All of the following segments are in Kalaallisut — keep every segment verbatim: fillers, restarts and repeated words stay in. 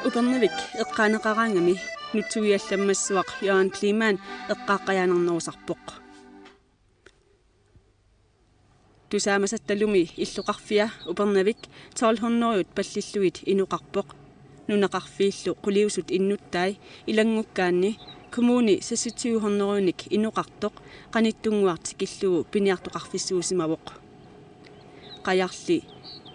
Upernavik eqqaaneqaraangami nutsuiallammassuaq Johan Kleemann eqqaaqqajaanarnerusarpoq. Tusaamasattalumi illoqarfia Upernavik tolv hundrede pallillugit inoqarpoq. Nunaqarfiillu quliusut innuttai ilanngukkaanni kommuni seksogtyve hundredenik inoqartoq qanittunnguaq tikillugu piniartoqarfissuusimavoq. Qajarli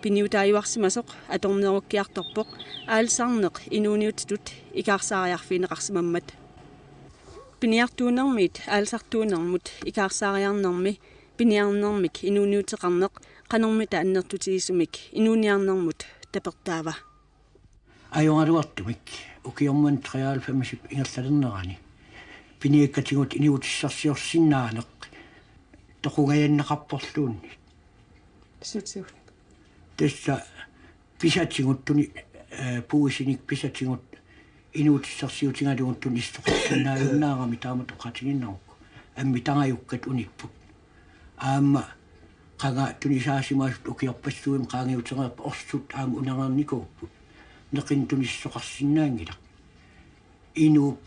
piniutaajuarsimasoq atornerukkiartorpoq aalisarneq inuuniutitut ikaarsaariarfigineqarsimammat. Piniartuunermiit aalisartuunermut ikaarsaariarnermi piniarnermik inuuniuteqarneq qanormita annertutigisumik inuuniarnermut tapertaava? Ajoraluartumik ukioq manna treoghalvfemsip ingerlalernerani piniakkatigut inuutissarsiorsinnaaneq toqungajanneqarporluunniit. Sutigut. Tassa pisatigut tuni-, eh, puisinik pisatigut inuutissarsiutigalugu tunisoqarsinnaajunnaarami taamatut oqaatigiinnarukku. Ammittangajukkat unipput. Aamma qanga tunisaasimasut ukiorpassuit qaangiutereerput orsut aamma unareernikuupput. Neqineq tunisoqarsinnaanngilaq. Inuup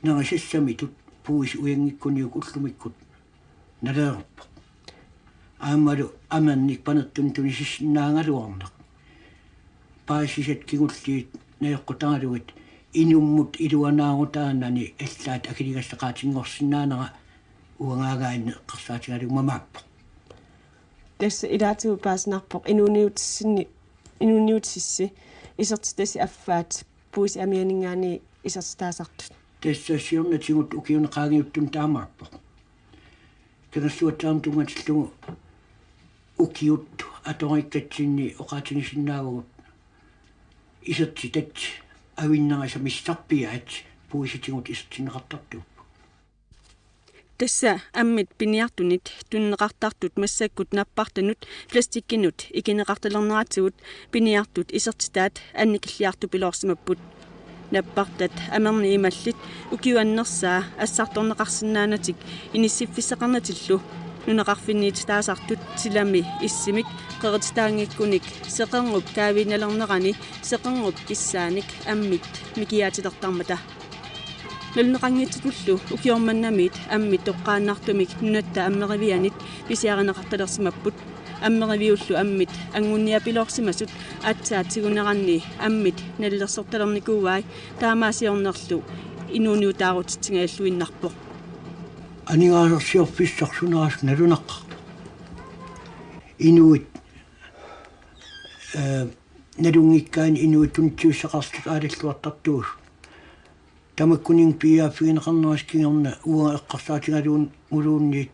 nerisassamitut puisi uinngikkuniuk ullumikkut naleerpoq. Aammalu amernik panertunik tunisissinnaagaluarneq. Paasisat kingulliit najoqqutaaluit inummut iluanaarutaanani allaat akiligassaqaatinngorsinnaanera uangaagaanni eqqarsaatigalugu mamaappoq. Tassa ilaatigut paasinarpoq inuuniutissinni, inuuniutississi isertitasi affaat puisi amianinngaanniit isertitaasartut. Tassa siornatigut ukiuni qaangiuttuni taamaappoq. Kangerluatsiartut tunngatillugu ukiut atoriikkatsinni oqaatigisinnaavagut isertitat avinnerisa missarpiaat puisitigut isertinneqartartuupput. Tassa ammit piniartunit tunineqartartut massakkut nappartanut plastikkinut ikineqartalerneratigut piniartut isertitaat annikilliartupiloorsimapput. Nappartat amerni imallit ukiup annersaa assartorneqarsinnaanatik inissiffissaqarnatillu nunaqarfinniititaasartut silami issimik qerititaanngikkunik seqernup kaaviinnalernerani seqernup kissaanik ammit mikiaatilertarmata. Nalineqanngitsutullu ukioq mannamiit ammit toqqaannartumik nunatta ammerivianit pisiarineqartalersimapput. Ammeriviullu ammit angunniapiloorsimasut aatsaat tiguneranni ammit nalilersortalernikuuai taamaasiornerlu inuuniutaarutitsigajalluinnarpoq. Aningaasarsiorfissaq sunaasut nalunaqqaq. Inuit, eh, nalunngikkaanni inuit tunitsivissaqartut aalalluartartuusut. Tamakkuninnga piiaaffigineqarnerisa kingorna uanga eqqarsaatigalugu-, -guluunniit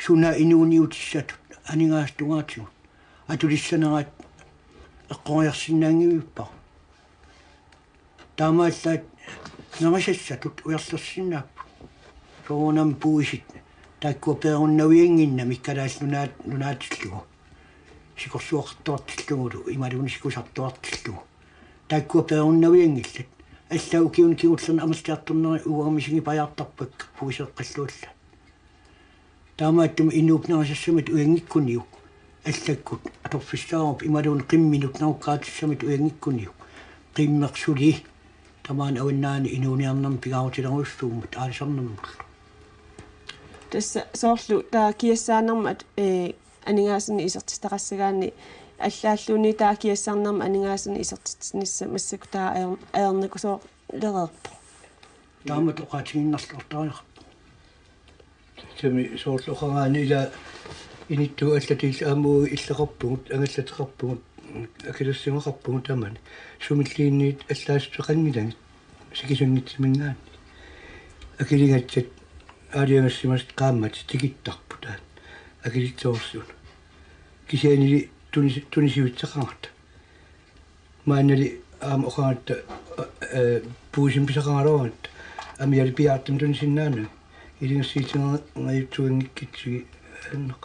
suna inuuniutissatut aningaasat tungaatigut atulissanerat eqqoriarsinnaanngivippara. Taamaallaat nerisassatut ujarlersinnaapput. Soorunami puisit taakkua peerunnaviannginnamik Kalaallit Nunaat, nunaatillugu. Sikorsuaqartuartillugulu imaluunniit sikusartuartillugu. Taakkua peerunnavianngillat. Allaat ukiuni kingullerni amerliartorneri uanga misigipajaartarpakka puiseqqalluallaat. Taamaattumik inuup nerisassamit uinngikkuniuk allakkut atorfissaarup imaluunniit qimminut nerukkaatissamit uinngikkuniuk qimmeq suli tamaani avannaani inuuniarnermi pingaarutilerujussuummata aalisarnermullu. Tassa soorlu taava kiassaanermut, eh, aningaasanik isertitaqassagaanni allaalluunniit taava kiassaanermut aningaasanik isertitsinissaq massakkut taava ajor-, ajornakusoorlereerpoq. Taamatut oqaatigiinnarluartariaqarpoq. Tassami soorlu oqarani ila Inittuut allatut aamma uagut illoqarpugut, angallateqarpugut, akilersimaqarpugut tamani. Sumilluunniit allaassuteqanngilagit sikisanngitsumik. Akiligassat aalajangersimasut qaammatit tikittarput taanna akilitsoorsuuneq. Kisiannili tunis-, tunisivissaqarata. Maannali aamma oqarata, eh, puisimik pisaqaraluaratta. Amiali piaartumik tunisinnaanagit. Ilungersuutiginngikkitsigit anneq.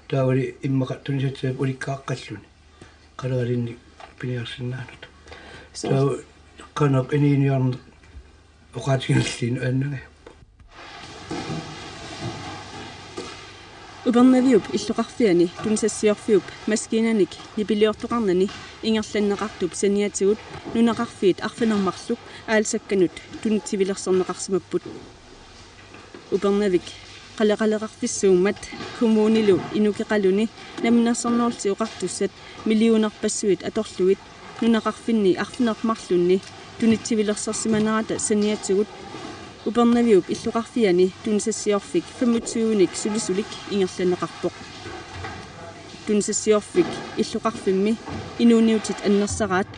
Taavali immaqa tunisassat ulikkaaqqalluni. Qaleralinnik piniarsinnaanata. So- Taava qanoq inuuniarneq oqaatigilerlugu annangajappoq. Upernaviup illoqarfiani tunisassiorfiup maskiinanik nipiliortoqarnani ingerlanneqartup saniatigut nunaqarfiit arfineq-marluk aalisakkanut tunitsivilersorneqarsimapput. Upernavik qaleqaleqarfissuummat kommunilu inukeqaluni Namminersornerullutik Oqartussat millionerpassuit atorlugit nunaqarfinni arfineq-marlunni tunitsivilersorsimanerata saniatigut Upernaviup illoqarfiani tunisassiorfik femogtyvenik sulisulik ingerlanneqarpoq. Tunisassiorfik illoqarfimmi inuuniutit annersaraat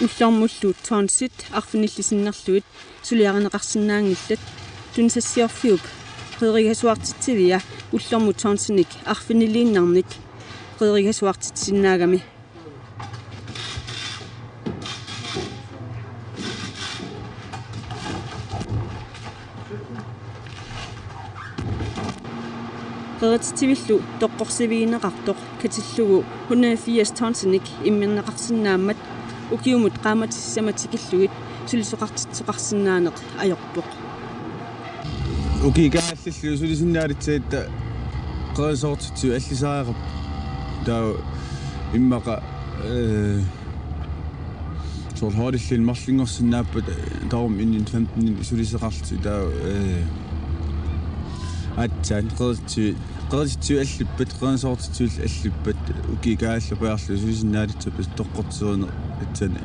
ullormullu tonsit arfinillit sinnerlugit suliarineqarsinnaanngillat. Tunisassiorfiup qeerigasuartitsivia ullormut tonsinik arfiniliinnarnik qeerigasuartitsisinnaagami. Qeerititsivillu toqqorsivigineqartoq katillugu hundrede firs tonsinik immerneqarsinnaammat ukiumut qaammatit sisamat tikillugit sulisoqartitsisoqarsinnaaneq ajorpoq. Ukiut kaallillu sulisinnaalissagitta qeerisoortitsiviit allisariaqarput. Taava immaqa, eh, soorlu holdillit marlunngorsinnaappata tamarmik inuit femten sulisoqarlutik taava, eh, aatsaat qeerititsiviit, qeerititsiviit allippat, qeerisoortitsivillu allippat, ukiut kaallupaarlu sulisinnaalissappata toqqortitsineq aatsaat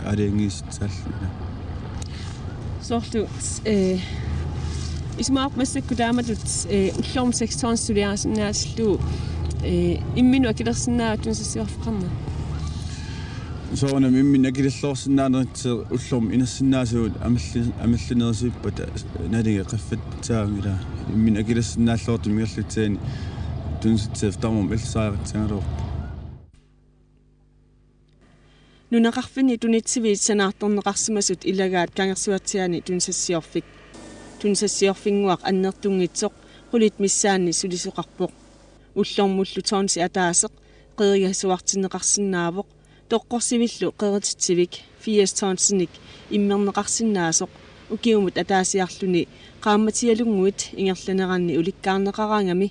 aalajangiisitsaalluni. Soorlu, eh, isumaqarpunga massakkut taamatut, eh, ullormut seks tonsit suliarisinnaasullugu, eh, imminut akilersinnaavat tunisassiorfeqarneq? Soorunami imminut akilersinnaanerit ullormut inersinnaasagut amerli-, amerlinerisippata nalinga qaffassaanngilaq. Imminut akilersinnaalluartumik ingerlatsianik tunisassiorfiit tamarmik allisariaqassagaluarput. Nunaqarfinni tunitsiviit sanaartorneqarsimasut ilagaat Kangersuatsiaani tunisassiorfik. Tunisassiorfinnguaq annertunngitsoq qulit missaanni sulisoqarpoq. Ullormullu tonsi ataaseq qeerigasuartinneqarsinnaavoq, toqqorsivillu qeeritsitsivik firs tonsinik immerneqarsinnaasoq ukiumut ataasiarluni qaammatialunnguit ingerlaneranni ulikkaarneqaraangami.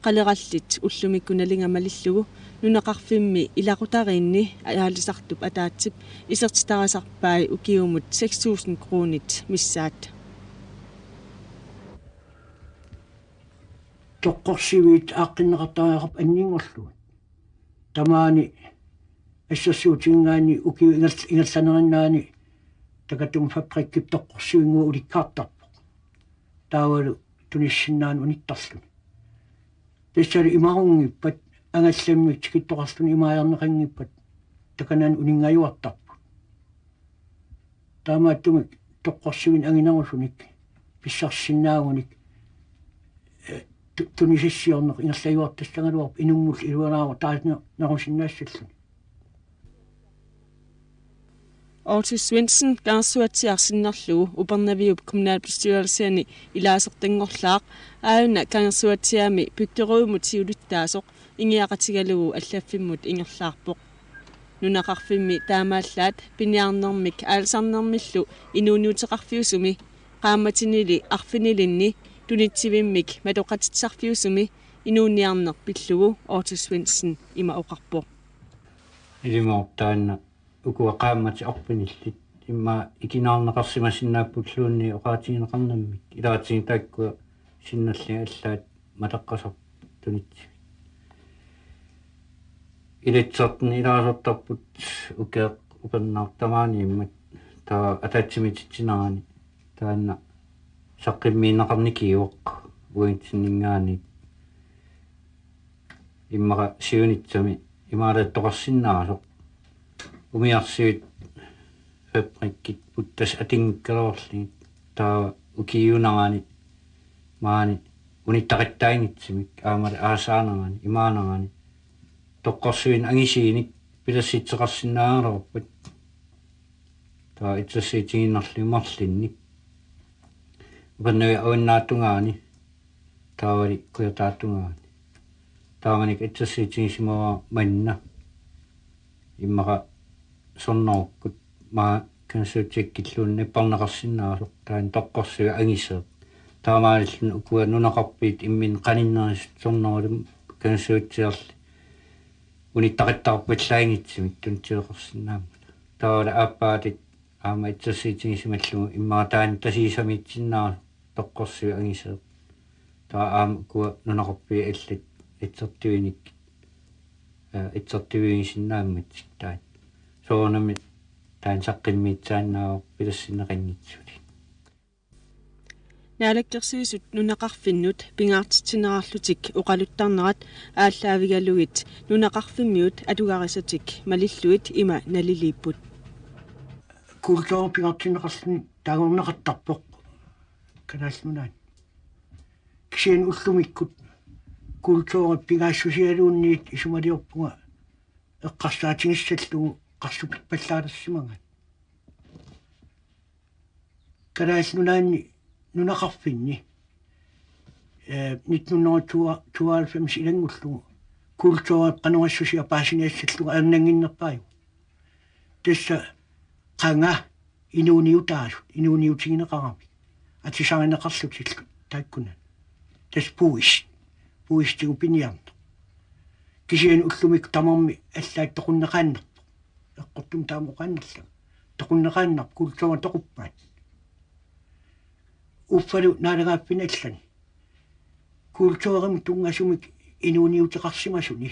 Qalerallit ullumikkut nalinga malillugu nunaqarfimmi ilaqutariinni aalisartup ataatsip isertitarisarpai ukiumut seks tusind kronit missaat. Toqqorsiviit aaqqinneqartariaqarput anninngorlugit. Tamaani assersuutigigaanni ukiut ingerl-, ingerlanerinnaani Takatum Fabrikkip toqqorsivinnguaq ulikkaartarpoq. Taavalu tunissinnaaneq unittarluni. Tassali imarunngippat angallammik tikittoqarluni imaajarneqanngippat takanani uninngajuartarput. Taamaattumik toqqorsivinik anginerusunik pissarsisinnaagunik, eh, tu-, tunisassiorneq ingerlajuartassagaluarpoq inummullu iluanaarutaarnerusinnaassalluni. Otto Svendsen Kangersuatsiaq sinnerlugu Upernaviup kommunalbestyrelsiani ilaasortanngorlaaq aajuna Kangersuatsiaami bygderådimut siulittaasoq ingiaqatigalugu allaffimmut ingerlaarpoq. Nunaqarfimmi taamaallaat piniarnermik aalisarnermillu inuuniuteqarfiusumi qaammatinili arfinilinni tunitsivimmik matoqatitsisarfiusumi inuuniarneq pillugu Otto Svendsen ima oqarpoq: Ilimagutta taanna ukua qaammatit arfinillit immaqa ikinaarneqarsimasinnaappulluunniit oqaatigineqarnermik, ilaatigut taakkua sinnallugit allaat matoqqasarput tunitsivit. Ilitsertut ilaasortarput ukeeq upernaaq tamaaniimmat, taava ataatsimik ititsinerani taanna saqqummiunneqarnikiuvoq uatsinngaanniit. immaqa siunissami imaaliittoqarsinnaasoq. Umiarsuit fabrikkit puttassat atinngikkaluarlugit, taava ukiuunerani maani unittaqattaanngitsumik aammalu aasaanerani imaannerani toqqorsuinik angisuunik pilersitseqarsinnaagaluarput. Taava itsersuutigiinnarlugu marlunnik. Upernavik avinnaatungaani, taavali kujataatungaani. Taamanikkut itsersuutigisimavara manna. Immaqa sornarukkut maani kangersuutsikkilluunniit nipparneqarsinnaasoq, taanna toqqorsuit angisoq. Taamaalilluni ukua nunaqarfiit imminnut qaninnerisut sornarulumi kangersuutsiarli unittaqattaarpallaanngitsumik tunitsiveqarsinnaammata. Taavalu aappaatit aamma itsersuutigisimallugu immaqa taanna tasiusamiissinnaasoq toqqorsuit angisoq. Taava aamma ukua nunaqarfiit allat itsertuinik, aa, itsertuigisinnaammassuk taanna. Soorunami taanna saqqummiussaannaavoq pilersinneqanngitsunik. Naalakkersuisut nunaqarfinnut pingaartitsinerarlutik oqaluttarnerat aallaavigalugit nunaqarfimmiut atugarisatik malillugit ima naliliipput. Kulturip pingaartinneqarluni taagorneqartarpoq Kalaallit Nunaanni. Kisianni ullumikkut kulturip pingaassusialuunniit isumaliorpunga eqqarsaatigissallugu qarsupallaalersimagaat. Kalaallit Nunaanni nunaqarfinni, eh, nitten hundrede tooghalvfems ilanngullugu kulturip qanoq issussia paasiniassallugu ajornannginnerpaajuvoq. Tassa qanga inuuniutaasut, inuuniutigineqaramik atisarineqarlutillu taakkunani. Tassa puisit, puisitigut piniarneq. Kisianni ullumikkut tamarmik allaat toqunneqaannarpoq. Eqqortumik taama oqaannarlanga. Toqunneqaannarpoq, kulturi toquppaat. Uffalu naalagaaffinni allani kulturimut tunngasumik inuuniuteqarsimasuni.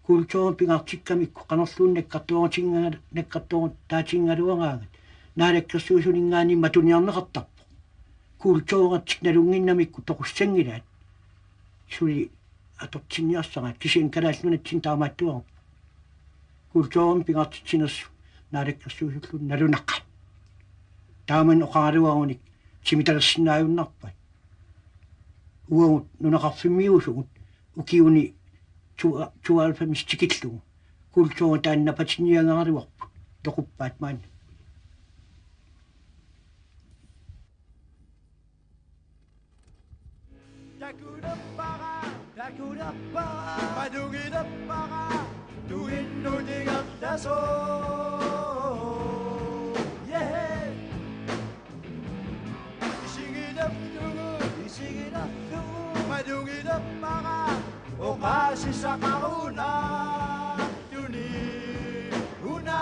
Kulturip pingaartikkamikku qanorluunniit nakkartuarutinnga-, nakkartuarutaatinngaluaraangat Naalakkersuisuninngaanniit matuniarneqartarpoq. Kulturit nalunnginnamikku toqussanngilaat. Suli atortinniarsaraat, kisianni Kalaallit Nunatsinni taamaattuarpoq. Kulturimik pingaartitsinersut Naalakkersuisulluunniit nalunaqaat. Taamani oqaraluarunik timitalersinnaajunnarpaat. Uagut nunaqarfimmiuusugut ukiuni tua-, tooghalvfems tikillugu kulturi taanna napatinniagaraluarput toquppaat maani. Takulerpara, takulerpara, malugilerpara, tuinnut ingerlasoq. Yeah. Isigilerlugu, isigilerlugu, malugilerpara, oqaasissaqarunarluni una.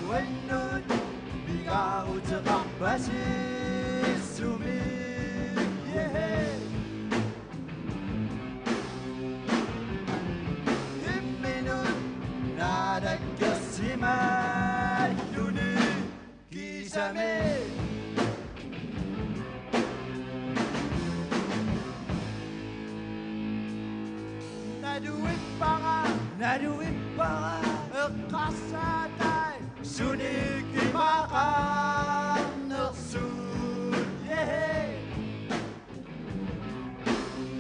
Uannut pingaaruteqarpasissumik, yeah. Imminut naalakkersimalluni kisami. Naluippara, naluippara, eqqarsaatai, sunik imaqarnersut, yeah.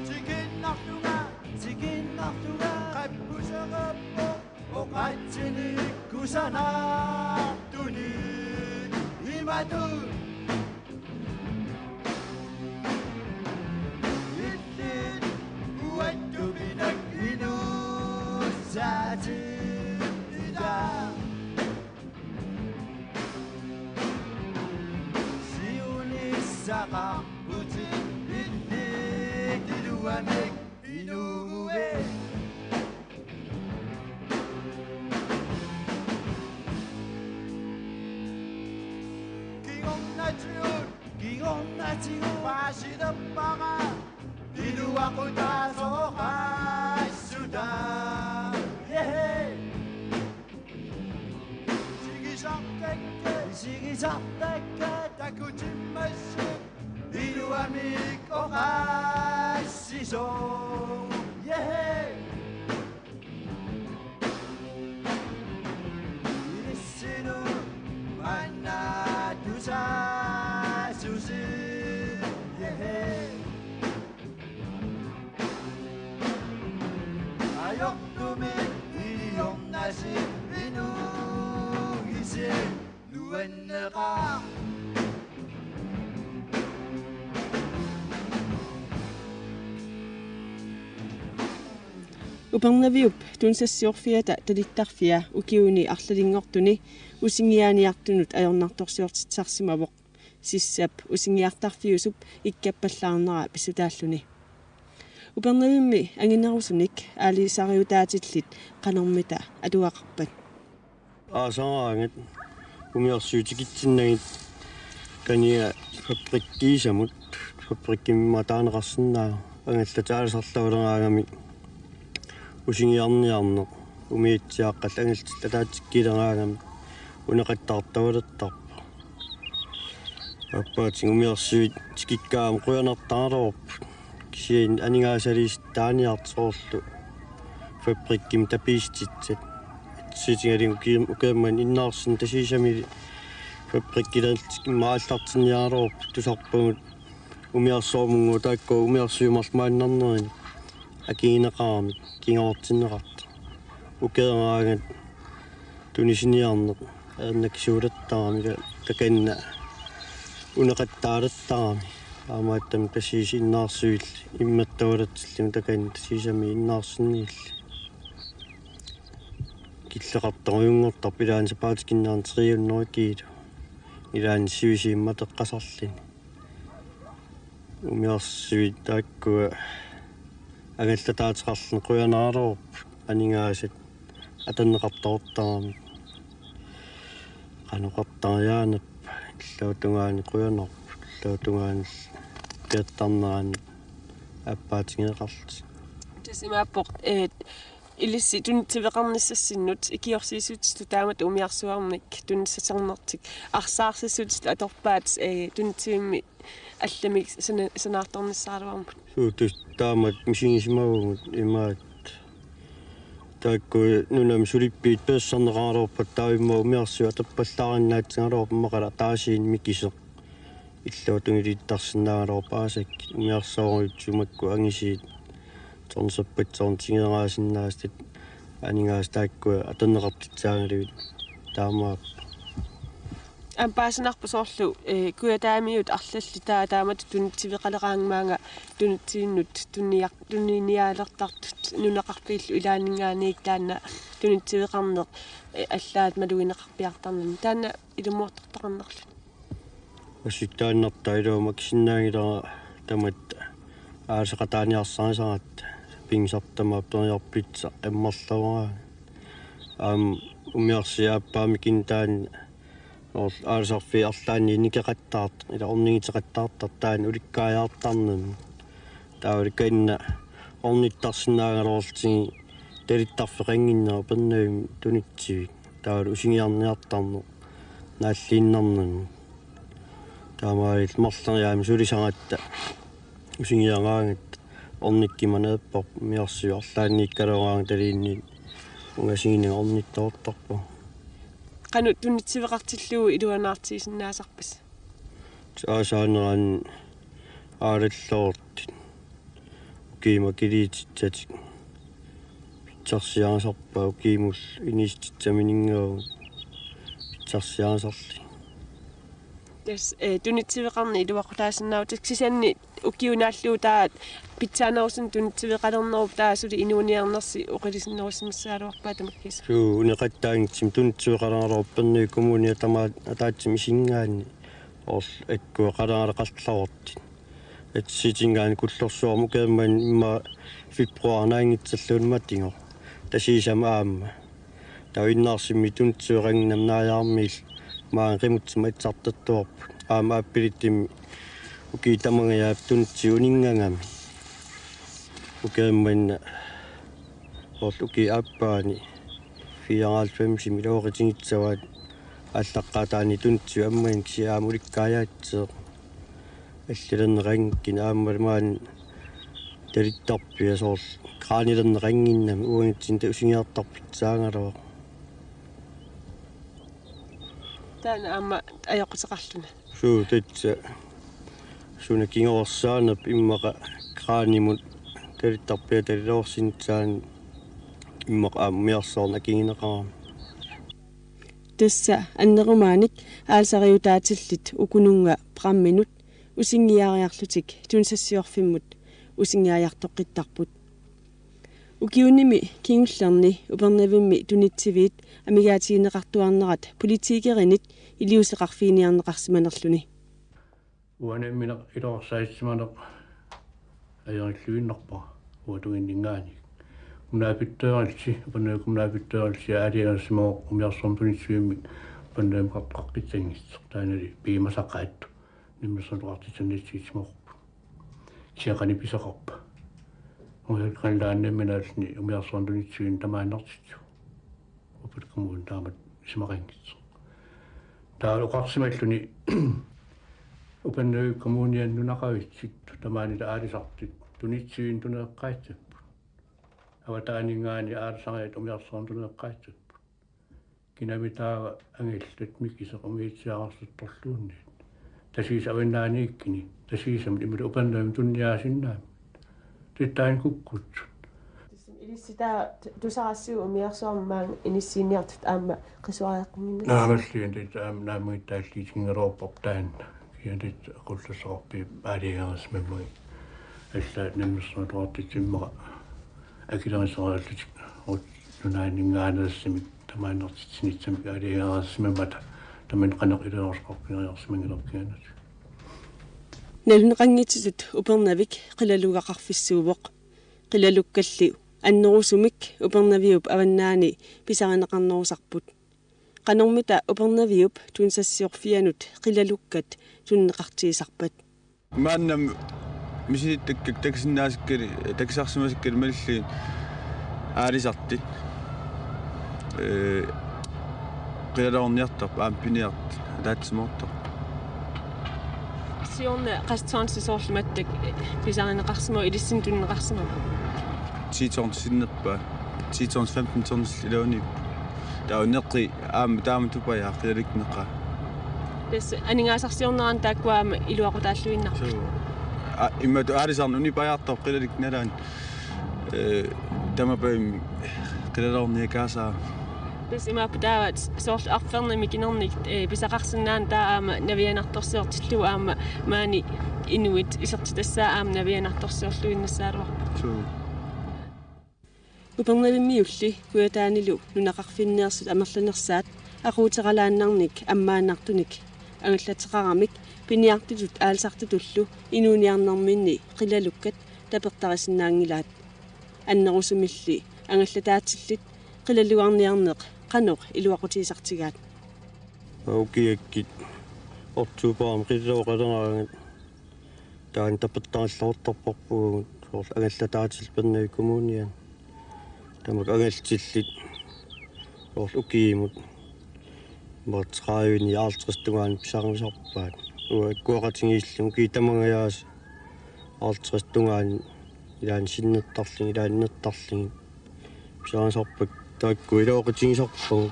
Tikiinnarlunga, tikiinnarlunga, qappusereerpoq, oqaatsinik kusanartunik imatut. Illit uattupinak inuussaatit ila. Siunissaqarputit illit iluamik inuuguit. Kingornatigut, kingornatigut paasilerpara iluaqutaasoq oqaassutaa. Yeah. Isigisartakkat, isigisartakkat takutimmassuk, iluamik oqa- Assisoo, yeah. Ilissilu manna tusaasusi, yeah. Ajortumik iliornasi inuugusi nuanneqaaq. Upernaviup tunisassiorfiata talittarfia ukiuni arlalinngortuni usingiaaniartunut ajornartorsiortitsisarsimavoq. Sissap usingiartarfiusup ikkappallaarnera pissutaalluni. Upernavimmi anginerusunik aalisariutaatillit qanormita atuaqarpat? Aasaraangat umiarsuit tikitsinnagit kania fabrikkiisamut, fabrikkimmi taaneqarsinnaavoq, angallat aalisarlualeraangamik usingiarniarneq umiatsiaaqqat angallat ataatsikkiileraangamik uneqattaartavalertarpoq. Aappaatigut umiarsuit tikikkaangama qujanartaraluarput. Kisianni aningaasaliisitaaniartoq soorlu fabrikkimi tapiissutissat. Atsiitigalugu ukium-, ukiummanna innaarsinni Tasiisamili fabrikkilerlutik immaqa aallartinniaraluarput, tusarpagut umiarsuarmut taakku umiarsuit marluk maannarnerini akigineqaramik kinguartinneqartut. Ukeeraangat tunisiniarneq ajornartorsiulertarami, takanna uneqattaalertarami. Taamaattumik Tasiisa innaarsuillu immertavalertillugu takanna Tasiisami innaarsinniillu. Killeqartorujunngortarpoq, ilaanni sapaatip akunnerani tre hundrede kilo. Ilaanni sivisuumik ateqqasarluni. Umiarsuit taakkua angallataateqarluni qujanaraluarput, aningaasat atorneqartoortaramik. Qanoqartariaanappa, illuatungaani qujanarpoq, illuatungaani peertarnerani aappaatigeeqarlutik. Tassa imaappoq, eh, ilissi tunitsiveqarnissassinnut ikiorsiissutitut taamatut umiarsuarmik tunissassarnertik arsaarsissutitut atorpaat, eh, tunitsivimmi allamik sana-, sanaartornissaraluarmut. Suutus taamak misigisimavugut imaat. Taakku nunami sulippiit peersarneqaraluarpata taava immaqa umiarsuit atorpallaarinnaatsigaluarput, immaqalu ataasiinnaq mikisoq. Illuatungiliittarsinnaagaluarput aasakkut, umiarsuarujussuit makku angisuut tornserpatsoorn tigeraasinnaasatit aningaasat taakkua atorneqartussaagaluit taamaappoq. Aamma paasinarpoq soorlu, eh, Kujataamiut arlallit taava taamatut tunitsiveqaleraangama maanga tunitsivinnut tuniar-, tuniniaalertartut nunaqarfiillu ilaanninngaanniit taanna tunitsiveqarneq, eh, allaat malugineqarpiartarnermi. Taanna ilumoortortaqarnerluni. Assut taannartaa iluamik akisinnaanngilara tamatta aalisaqataaniarsarisaratta, pigisartama periarfissaq ammarluaraangat. Aamma umiarsuit aappaammik taanna or-, aalisarfiit arlaanni nikeqattaartut, ila ornigiteqattaartartut taanna ulikkaajaartarnermut. Taavalu kanna ornittarsinnaagaluarlutigu talittarfeqannginnera Upernavimmi tunitsivik. Taavalu usingiarniartarneq naalliinnarnermut. Taamaalillutik marloriaammik sulisaratta usingiaraangatta ornikkuma neerparput, umiarsuit arlaanniikkaluaraangatta taliinni ungasiginagu ornittoortarpagut. Qanoq tunitsiveqartillugu iluanaartigisinnaasarpisi? Aasaanerani aalalluartut ukiumut akiliitissatik pitsarsiarisarpaat, ukiumullu inuussutissaminngaanniit pitsarsiarisarluni. Tassa, eh, tunitsiveqarneq iluaqutaasinnaavoq, kisianni ukiup naallugu taava pitsaanerusunik tunitsiveqalernerup taava suli inuuniarnersi oqalusinnerusimassagaluarpaa tamakkiisumik. Suu, uneqattaanngitsumik tunitsiveqaleraluarpoq Upernavik Kommunia tamaat ataatsimik isigaanni, or-, akkuaqaleraluartut. Atsiitigalugu Kullorsuarmi ukiummanna immaqa februarip naanngitserluunniit matigoq. Tasiisami aamma. Taava innaarsimmi tunitsiveqannginnami naajaarmiillu maanga qimutsima itsartertuarput. Aamma aappiluttumik ukiut tamangajaat tunitsivik uninngagami. Ukiummanna, or-, ukiup aappaani fireoghalvfemsimi ilooqatigiissavaat aallaqqaataani tunitsivik ammaneq, kisianni aamma ulikkaajaatsisoq. Allilerneqanngikkunik aammalu maani talittarpia soorlu kraanilerneqannginnami uangatsinnut usingiartarpitsaagaluaq. Taanna aamma ajoquteqarluni. Suu, tassa suna kingorsaanerp immaqa kraanimut talittarpia taliloorsinnaassaaq immaqa aamma umiarsuarnut akigineqarami. Tassa annerumaanik aalisariutaatillit ukununnga pramminut usingiaariarlutik tunisassiorfimmut usingiajartoqqittarput. Ukiunimi kingullerni Upernavimmi tunitsiviit amigaatigineqartuarnerat politikerinit iliuuseqarfiginiarneqarsimanerluni. Uanga nammineq iluarsaassimaneq ajorilluinnarpara uatunginninngaanniit. Kommunalbestyrelsi, Upernavimmi kommunalbestyrelsi aalajangersimavoq umiarsuarmi tunitsivimmik Upernavimmut qaqqissanngitsoq. Taannali piumasaqaat namminersorneqartitsinnitsigissimavoq. Kisianni qanoq pisoqarpa? Uanga qanlaannamminaalni umiarsuarmi tunitsivimmik tamaannartitsivoq. Upernavimmi kommuni taamatut isumaqanngitsoq. Taava oqarsimalluni Upernavimmi kommuniani nunaqavitsut tamaani aalisartut tunitsivimmik tunineqqaassapput. Avataaninngaanniit aalisariat umiarsuarmi tunineqqaassapput. Kinami taava angallat Mikiseq umiatsiaararsortorluunniit. Tasiisa avannaaniikkuni, Tasiisamut imaluunniit Upernavimut tuniniaasinnaammata. Tassa taanna kukkussut. Ilissi taava tusarassiuk umiarsuarmi maanga inissiiniartut aamma qisuariaqqinnginnassaaq? Naamalliin tassa aamma naammagittaalliitigigaluarparput taanna. Kisianni tassa aqullassoqarpiuk aalajangersimammagit. Allaat namminersorneqartitsinni immaqa akileraarlutik uagut nunaanninngaanneersunik tamaannartitsinitsamik aalajangersimammata tamanna qanoq iliorsoqarfiginiarsimanngilarput kisianni. Nalunaqanngitsutut Upernavik qilalugaqarfissuuvoq. Qilalukkalli annerusumik Upernaviup avannaani pisarineqarnerusarput. Qanormita Upernaviup tunisassiorfianut qilalukkat tunineqartigisarpat? Maannamut misilittakkakka takisinnaasakkanik, takisarsimasakkanik malillugit aalisartut. Ee, qilaloorniartarput, aamma piniartut, ataatsimoortarput. Siorna qassit tons soorlu mattak pisarineqarsimavoq ilissinnut tunineqarsimavoq? Ti tons sinnerpaat, ti tons femten tons iluaniippoq. Taava neqi aamma taama tupajaaq qilalukkat neqaat. Tassa aningaasarsiornerani taakkua aamma iluaqutaalluinnarput. Suu. Aa, imatut aalisarneq unipajaartarpoq qilalukkat nalaani. Ee, tamakku aamma qilaloorniakaasaa. Tassa imaappoq taava soorlu arfernik mikinernik, ee, pisaqarsinnaaneq taava aamma navianartorsiortillugu aamma maani inuit isertitassaat aamma navianartorsiorluinnassagaluarput. Suu. Upernavimmiulli Kujataanilu nunaqarfinneersut amerlanersaat aquuteralaannarnik ammaannartunik angallateqaramik piniartutut aalisartutullu inuuniarnerminni qilalukkat tapertarisinnaanngilaat. Annerusumilli angallataatillit qilalugarniarneq qanoq iluaqutigisartigaat? Ukiakkut oktobarimi qilalooqaleraangat taanna tapertarallaruttorparpugut soorlu angallataatillit Upernavik Kommuniani. Tamakku angallatsillit soorlu ukiumut marts tredive-ni halvtreds tungaanut pisariusarpaat. Uagut ikkuaqatigiilluta ukiut tamangajaasa halvtreds tungaanut ilaanni sinnertarlugit, ilaanni nertarlugit pisariusarpakka, taakku iluaqutigisarpagut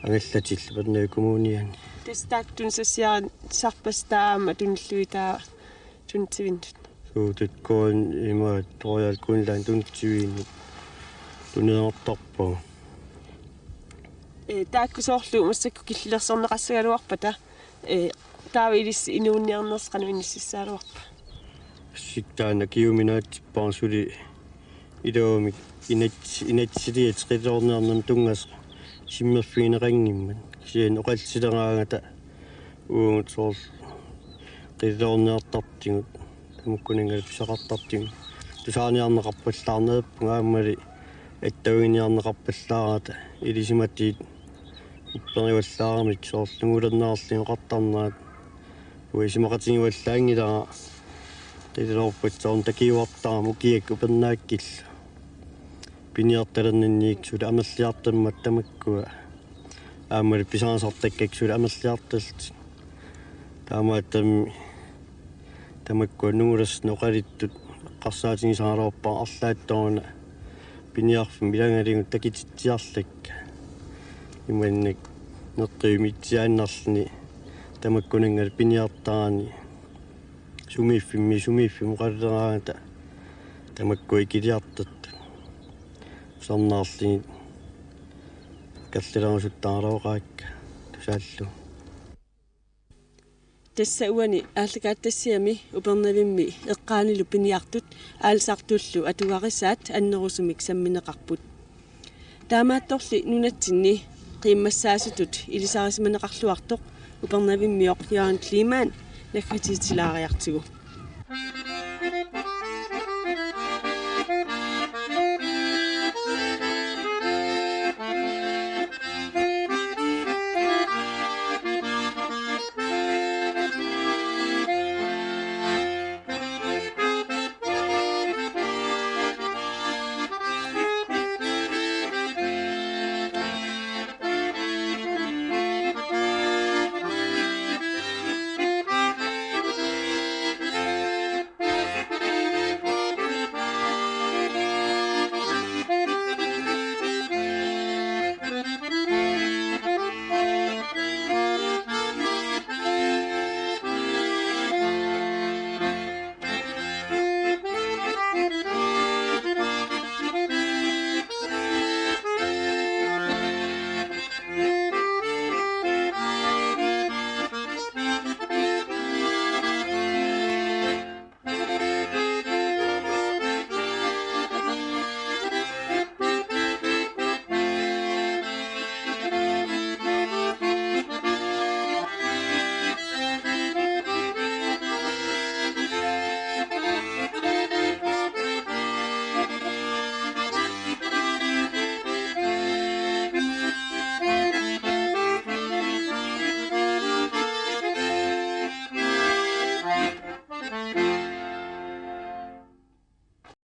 angallatillit Upernavik Kommuniani. Tassa taakku tunisassiarisarpassi taava aamma tunillugit taava tunitsivinnut? Suu, taakku imaattoq Royal Greenland tunitsiviinnut tunineqartarpagut. Ee, taakku soorlu massakkut killilersorneqassagaluarpata, ee, taava ilissi inuuniarnersi qanoq inississagaluarpa? Assut taanna akiuminaatsippara suli iluamik inat-, inatsisiliat qilalorniarnermut tunngasut simmerfigineqanngimmat. Kisianni oqallisileraangata uagut soorlu qilalorniartartugut, tamakkununnga pisaqartartugut tusaaniarneqarpallaarneq, aammali attavigineqarpallaarata ilisimatigut upperivallaarmata soorlu nungulernerarlugit oqartarnerat. Uanga isumaqatigivallaanngilara qilalorpassuarnik takujuartarama ukiakkut upernaakkillu. Piniartalerninniit suli amerliartarmata tamakkua. Aammali pisariusartakkakka suli amerliartarlutik. Taamaattumik Tamakkua nungulersuineq oqaluttut eqqarsaatigisaraluarpara arlaattooruna piniarfimmik ilagaligut takutitsiarlugit. Imannak neqqiumik itsiaannarluni tamakkunanngalu piniartarani sumiiffimmi sumiiffimmi oqaleraangata tamakkua ikiliartortut usarnaarlugit kallilerusuttaraluaqaakka tusaallu. Tassa uani aallakaatitassiami Upernavimmi eqqaanilu piniartut aalisartullu atugarisaat annerusumik sammineqarput. Taamaattorli nunatsinni qiimmassaasutut ilisarisimaneqarluartoq Upernavimmiooq Jørgen Kleemann naggatiitsilaariartigu.